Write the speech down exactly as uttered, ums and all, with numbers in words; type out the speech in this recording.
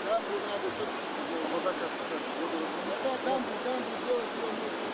Дамбу надо тут, вот так вот, вот, вот. Да, дамбу, дамбу сделать, её можно.